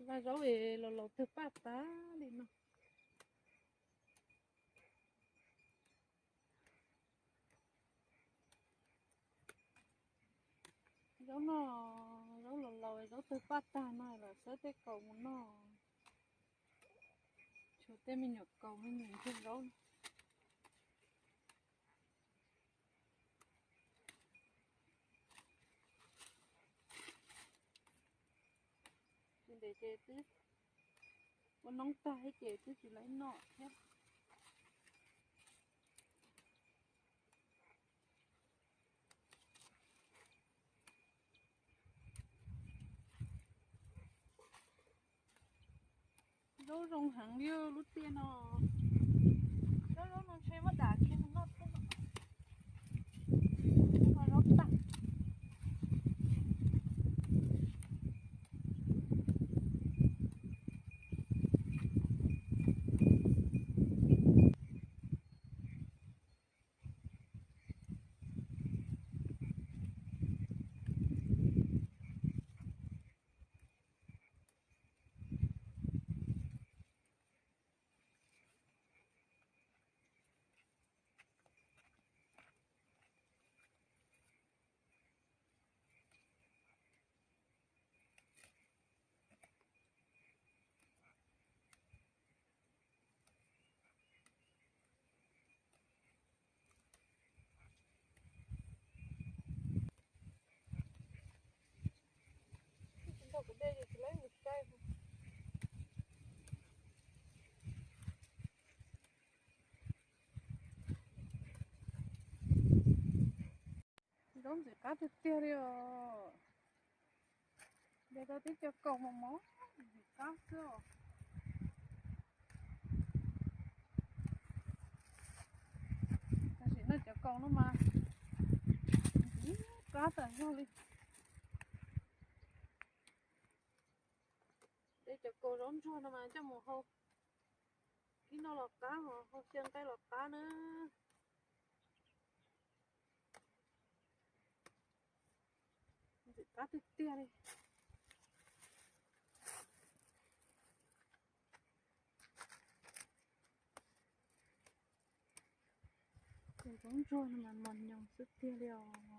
Vaj zaub es laus laus twg paj tag li no. Zaub no, zaub laus laus zaub twg paj tag no los xawb tej kaus mus noj. Tshuav tej me nyuam kaus me nyuam ntsuag zaub. Ces ntev ces twb ua noob tag thiab ces twb tsis laiv noj thiab. Zaub zoo heev li lub tiaj no. Zaub, zaub no ntshe muab dam kiag mus noj thiab no. Zaub tag. Tsis nrog kuv de ces tsis laib mus saib. Zaub ntxim qab tiag tiag li os. De tau tib co kaus mos mos, ntxim qab xwb os. Tam sim no cov kaus no mas ntxim qab tas zog li. De cov kaus zaub ntsuag no mas coj mus hau ib noj los qab, hau xyaw nqaij los qab na. Ntxim qab tiag tiag li. Cov zaub ntsuag no mas mos nyoos xwb tiag li os.